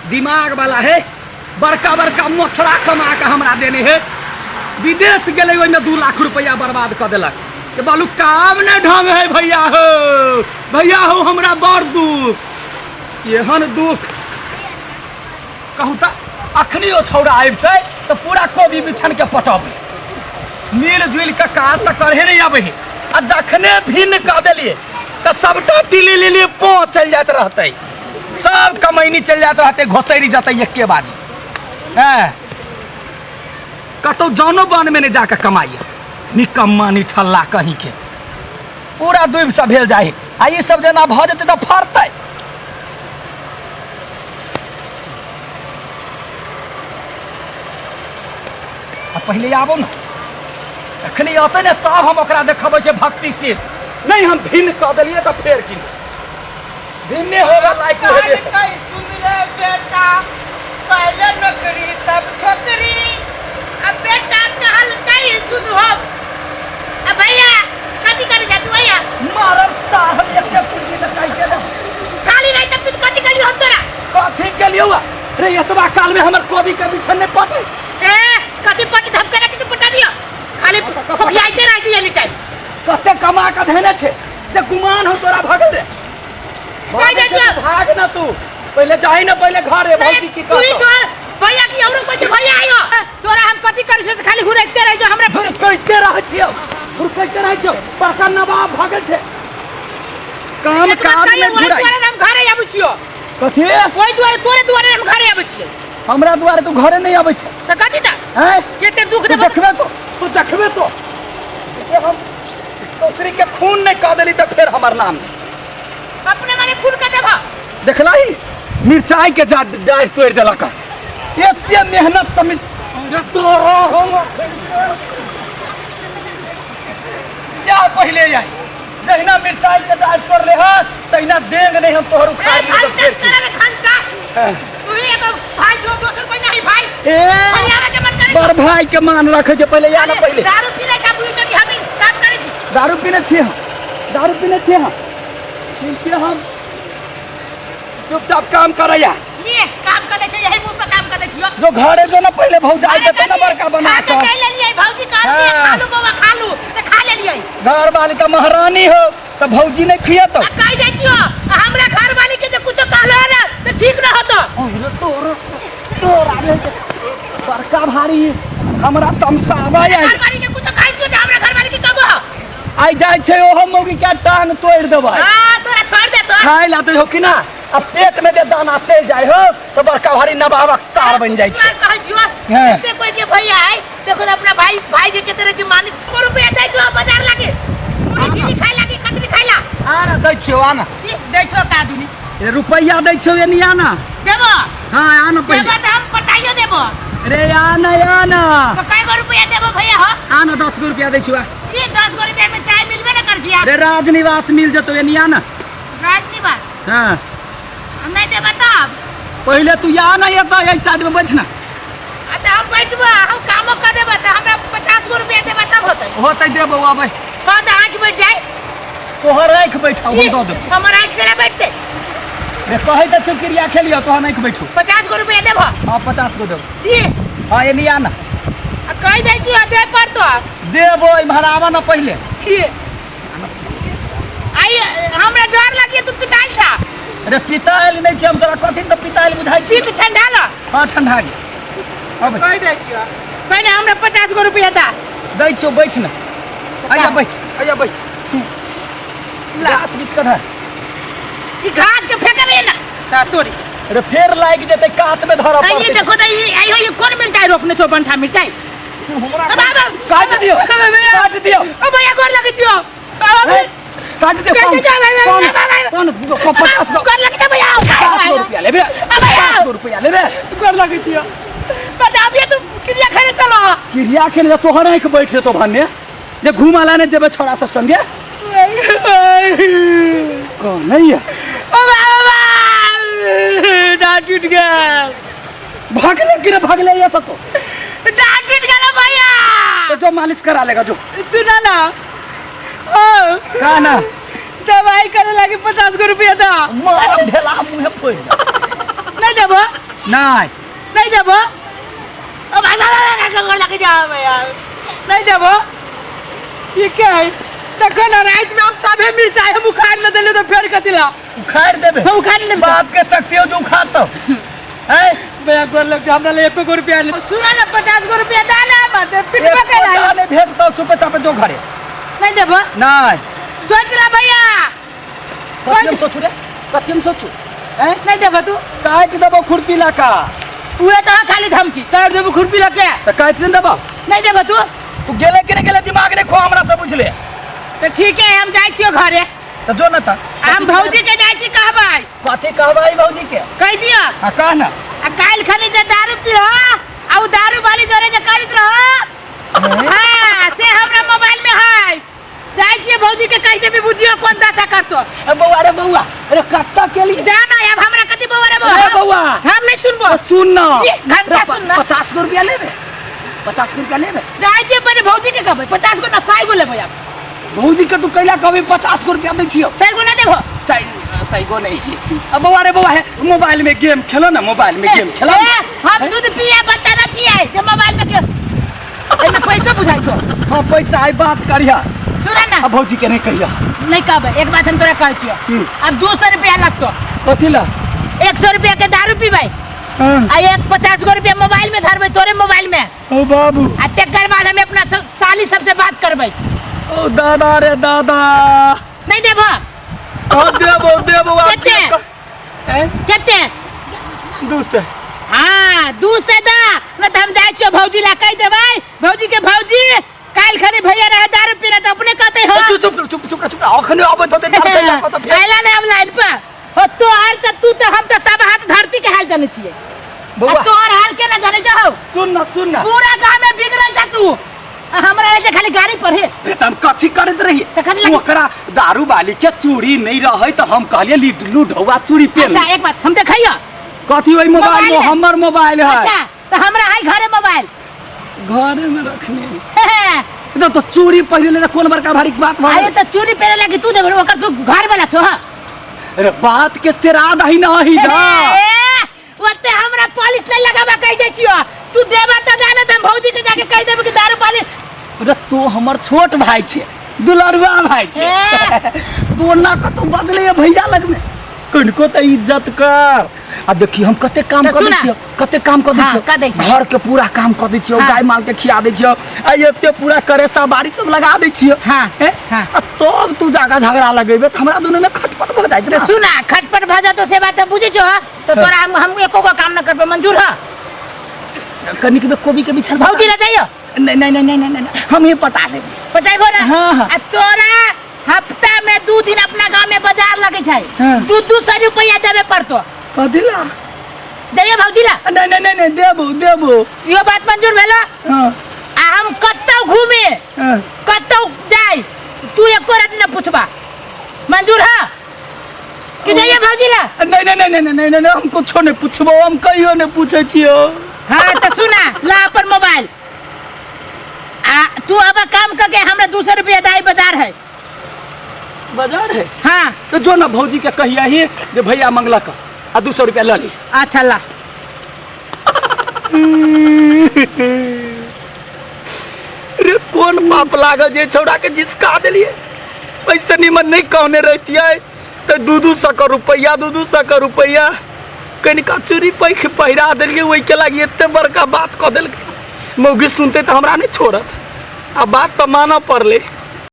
दिमाग वाला है, बड़का बड़का मोथरा कमा के हमरा देने है। विदेश गेलै ओहिमे 2 लाख रुपया बर्बाद कऽ देलक। के बालू काम नहि ढंग है भैया हो, भैया हो, हमरा बड़ दुख, एहन दुख कहू तऽ अखनी ओ छौड़ा अबितै तऽ पूरा कोबी बिछन के पटबै। मिल जुलि के काज तऽ करहे नहि आबै है, आ जखने भिन्न कऽ देलियै तऽ सबटा टिली लिली पो चलि जाइत रहतै, सब कमैनी चलि जाइत रहतै, घोसैरी जेतै एके बाजी। हँ, कतौ जानो बन में नहि जाके कमाइए, निकम्मा निठल्ला कहीं के पूरा डूबि सब भेल जाइ। आ ई सब जेना भऽ जेतै तऽ फड़तै। आ पहिले आबो ने, जखनी अतै ने तब हम ओकरा देखबै छै भक्ति सिद्ध। नहि हम भिन्न कऽ देलियै तऽ फेर की भिन्ने होबे लायक हेबे। कहलकै सुन रे बेटा, पहले नौकरी तब छोकरी। आ बेटा कहलकै सुन हो। आ भैया कथी करै छै तू भैया? मारब साहब एके कुर्सी में काटि देब। खाली रहै छै तू, कथी कहलियौ हम तोरा? कथी केलियौ रे? एतबा काल में हमर कोबी के बिछन नहीं पटे। ए कथी पटी धमके रखी के पटा दियो, खाली फोकियाइते रहै छै एनी टाइम। कते कमा के धेने छै जे गुमान हो तोरा भगल रे। कहि दे दियो। भाग ना तू, पहले जाही ना पहले घर रे भौजी की तू ही कहतो। छोड़ भैया की औरो कोई भैया आयो तोरा हम कथी करै छै से खाली हुरकते रहै छौ हमरा। हुरकते रहै छियौ, हुरकते रहै छियौ, बड़का नवाब भगल छै। काम एक बात काज कहियौ, में ओहि घुराई। दुआरे हम घरे आबै छियौ। कथी? ओहि दुआरे, तोरे दुआरे हम घरे आबै छियै। हमरा दुआरे तू घरे नहीं आबै छै। तऽ कथी तऽ? हैं? एते दुख तू देबो। देखबे तो, तू देखबे तो। ए हम ससुरी के खून नहीं कह देली तऽ फेर हमर नाम नहीं। अपने माने खून कऽ देबह। देखलही मिरचाई के जा डाढ़ तोड़ देलक। एते मेहनत से अरे तोरा हम या पहले आई जहिना मिरचाई के डाढ़ तोड़ ले ह तहिना डेंग नहीं हम तोहर उखाड़ ए, लियो तऽ घंटा फेर की। करे रे, घंटा। हाँ। तू ही एगो भाई जो दोसर कोई नहीं भाई। ए, फरियावे के मन करे बड़ भाई के मान रखे छै पहले या ना पहले। दारू पी ले छै, बुझै छै कि हम ई काम करै छी। दारू पीने छियै हम, दारू पीने छियै हम। ठीक छै, हम चुपचाप काम करैया। ये काम कर दै छै, यही मुंह पर काम कर दै छियो। जो घरे जो ना पहले भौजाई अरे देते ना कथी? बड़का बना खा के के। चलि लेलियै, भौजी कहलकै, हाँ। खा लू बौआ, खा लू, तऽ खा लेलियै। घर वाली तऽ महारानी हो तऽ भौजी नहीं खियतो। आ कहि दै छियो, आ हमरा घर वाली के जे कुछो कहलो ने तऽ ठीक न होतो। अरे तोर तोरा रे बड़का भारी हमरा तमसाबा घर आई। वाली के कुछो कहै छियो जे हमरा घर वाली के कहबो। आई जाइ छै ओहो मौगी के टांग तोड़ देबै। हां, तोरा छोड़ देतो। खाय ला दै हो कि ना? आ पेट में जे दाना चलि जाइ हो तऽ बड़का भारी नवाबक सार बनि जाइ छै। तोरा कहै छियो, हाँ। एते कोई के भैया है, देखो तो अपना भाई, भाई के केते रहे छै मानिक। को रुपया दै छियो बाजार लागे। मुड़ी झिल्ली खाय लागे, कचरी खाय ला। आ ना दै छियो, आ ना। ई दै छियो का दुनी? ए, रुपैया दै छियो एनी आ ना। देबो? हाँ, आ ना पहिले। देबो तऽ हम पटाइयो देबो। रे आ ना, आ ना। तो कय गो रुपया देबो भैया हो? आ ना, 10 गो रुपया दै छियो, आ। ई 10 गो रुपया में चाय मिलबे ना कर छिया। रे राजनिवास मिल जतो एनी आ ना। राजनिवास? हाँ। नहीं देबो तब? पहिले तू या ना एतऽ एहि साइड में बैठ ना। आ तऽ हम बैठबो, हम कामो कर देबो तऽ हमरा 50 गो रुपया देबो तब होतै। होतै देबो आबै। कह तऽ आँखि बैठ जाय। तोहर आँखि बैठाउ, हम ई, दऽ देबो। हमर आँखि केना बैठतै? रे कहै तऽ छौ क्रिया खेलियौ, तोहर आँखि बैठू। 50 गो रुपया देबो? हाँ, 50 गो देबो। ई? हाँ, एनी आ ना। आ कहि दै छियौ दे पड़तो। देबो, इम्हर आबऽ ना पहिले। ई। आई हमरा डर लगिए, तू पिताइल छा। अरे पिताइल नहीं छी हम, तोरा कथी से पिताइल बुझाइ छी? पीत ठंडा ल। हाँ, ठंडा गेल। अब कहि दै छियौ पहिले हमरा 50 गो रुपया दा। दै छियौ, बैठ ना। आइया बैठ, आइया बैठ। ला। घास बीछ के धर। ई घास के फेंकबे ना ता तोरी के। अरे फेर लागि जेतै, कात में धरऽ आ ई पड़तै। देखो त ई आइयो ई कोन मिरचाई रोपने छौ, बंठा मिरचाई? तू हमरा अब, अब, अब। काट दियो, अब, अब, अब। काट दियो। अब भैया गोर लगै छियौ। अब, अब। ए, काट दियो, काट कौन? दियो, भाई, भाई, कौन? भाई, भाई, भाई। कौन? 50 गो। गोर लगै छै भैया। 50 गो रुपया लेबे। अब भैया। 50 गो रुपया लेबे। गोर लगै छियौ। बता, अभी तू क्रिया खेले चलो। क्रिया खेले तोहर आँखि बैठ जेतौ भन्ने जे घुमा ला ने जेबे छोड़ा सब संगे। कौन नहीं है? डांट टूट गेल। भागले कि रे, भागले ये सब तो। डांट टूट गेल भैया। तो जो मालिश करा लेगा जो। सुना ना। ओ। का ना? दवाई करे लागे 50 गो रुपया दा। मारब ढेला मुँहे फोड़। नहीं देबो? नहीं। नहीं देबो। ओ भाई भाई भाई भाई लगे जाओ यार, नहीं देबो। ठीक है, देखो ना रात में हम सभे मिर्चाई हम उखाड़ ले देले तो फेर कथी ला उखाड़ देबे? हम उखाड़ लेबे। बाप के शक्ति हो जो उखाड़ तो हैं। भैया गोर लग हमरा ले 1 गो रुपया ले। सुना ना, 50 गो रुपया दा ना मत पिटबे एक कर पैसा नहीं भेटतो, चुपे चापे जो घरे। नहीं देबो? नहीं। सोच ला भैया। कथी हम सोचू रे? कथी हम सोचू हैं? नहीं देबो तू? काटि देबो खुरपी ला का। उहे तो खाली धमकी, काट देबो खुरपी ला के। तऽ काटि नहि देबो? नहीं देबो तू? तू गेले कि नहि गेले, दिमाग नहि खो हमरा से, बुझले? तो ठीक है, हम जाइ छियो घरे। तऽ जो न तऽ। हम भौजी के जाइ छी कहबै। कथी कहबै भौजी के? कहि दियो। आ कह ना। आ काल्हि खनी जे दारू पी रह आ उ दारू वाली जोरे जे करैत रह, हाँ से हमरा मोबाइल में है। जाइ छियै भौजी के कहि देबी, बुझियो कोन दशा करतो। ए बौआ रे बौआ, अरे कत्ता के लिए जा ना, अब हमरा कथी बौआ रे बौआ। अरे बौआ। हम नहीं सुनबो। सुन ना। ये घंटा सुन ना। 50 गो रुपया लेबे? 50 गो रुपया लेबे? जाइ छियै पहिले भौजी के कहबै, 50 गो ना 100 गो लेबै। अब भौजी के तू कैला कहबी? 50 गो रुपया दै छियौ। 100 गो ना देबो? सही सही गो नहीं। अब बौआ रे बौआ, है मोबाइल में गेम खेलो ना, मोबाइल में गेम खेलो। ए, हम दूध पिया बच्चा ना छियै जे मोबाइल में गेम, एमे पैसा बुझाइ छौ। हाँ पैसा आई बात करिया। सुन ना। अब भौजी के नहीं कहिया। नहीं कहबै। एक बात हम तोरा कहै छियौ। की? अब 200 रुपया लगतो। कथी ला? 100 रुपया के दारू पीबै हाँ। आ एक 50 गो रुपया मोबाइल में धरबै, तोरे मोबाइल में। ओ बाबू। आ तेकर बाद हम अपना साली सबसे बात करबै। ओ दादा रे दादा। नहीं देबो? हाँ देबो देबो। आप कते? हैं? कते? 200। हाँ 200 दा न त हम जाइ छियौ भौजी ला कहि देबै, भौजी के भौजी काल्हि खनी भैया रहे दारू पी रहे त अपने कहते हो। चुप चुप चुप चुप चुप, अखने अबैत होतै तब कैला कत फेर। अइला ने अब लाइन पर हो तोहर त तू त हम त सब हाथ धरती के हाल जानै छियै। बौआ। आ तोहर हाल के ना जानै छौ? सुन ना सुन ना। पूरा गांव में बिगड़ल छ तू, आ हमरा जे खाली गाड़ी पर हे। रे त हम कथी करैत रहियै? त कथी लगी? ओकरा दारू वाली के चूड़ी नहीं रहै त हम कहलियै लूढौआ चूड़ी पेन। अच्छा एक बात हम देखैयो। कथी ओहि मोबाइल मोबाइल में? में। हमर मोबाइल है। अच्छा त हमरा है घरे मोबाइल। घरे में रखने। तो तो चूड़ी पहिरले त कोन बड़का भारी बात भऽ आयो गेलै? त चूड़ी पहिरे लागी तू देबो, ओकर तू घर वाला छो। हां अरे बात के सिराद ही नहीं जा। ए, ओते हमरा पॉलिश नहीं लगाबा कहि दै छियो, तू देबा त जाने त हम भौजी के जाके कहि देबे कि दारू पालिश। अरे तू हमर छोट भाई छे, दुलरुआ भाई छे। तू ना कतौ बजले भैया लग में कनिको त इज्जत कर। आ देखी हम कते काम तऽ कर दै सुना। छियौ, कते काम कर दै हाँ, छियौ। कऽ दै छियौ। घर के पूरा काम कर दै छियौ। हाँ। गाय माल के खिया दै छियौ, आ एते पूरा करेसा बाड़ी सब लगा दै छियौ। हाँ, हैं? हाँ। आ तब तू जागा झगड़ा लगेबे त हमरा दुनू में खटपट भ जाइत तऽ ना। सुना, खटपट भऽ जातो से बात तऽ बुझै छो। हाँ तो तोरा हम एको गो काम न करबे, मंजूर ह? कनिक में कोबी के बिछल। भौजी ले जाइयो। नहीं नहीं नहीं नहीं नहीं, हम ही पटा लेबे। पटेबो ना? हाँ, हाँ। आ तोरा हफ्ता में 2 दिन अपना गांव में बाजार लगे छै। हाँ। 200 रुपया देबे पड़तो। कथी ला? देबे भौजी ला। नहीं नहीं नहीं नहीं, देबो देबो। इहो बात मंजूर भेलो? हाँ। आ हम कतौ घूमे, हाँ। कतौ जाय, तू एको राति न पूछबा, मंजूर है कि जाइए भौजी ला? नहीं नहीं नहीं नहीं नहीं नहीं, हम कुछो नहीं पूछबो, हम कहियो नहीं पूछे छियो। हाँ तो सुना ला अपन मोबाइल, आ तू अब काम करके हमरा 200 रुपया दाई, बाजार है। बाजार है? हाँ। तो जो ना भौजी के कहिया ही जे भैया मंगलक आ 200 रुपया ल ली। अच्छा ला। रे कोन पाप लागल जे छौड़ा के जिसका देलिए? पैसे निमन नहीं कहने रहतियै तो 200 के रुपया, 200 के रुपया कनिका चूड़ी पैख पहिरा देलिए, ओहि के लागी एते बड़का बात कऽ देलकै। मौगी सुनते तऽ हमरा नहीं छोड़त, आ बात तऽ मानऽ पड़लै।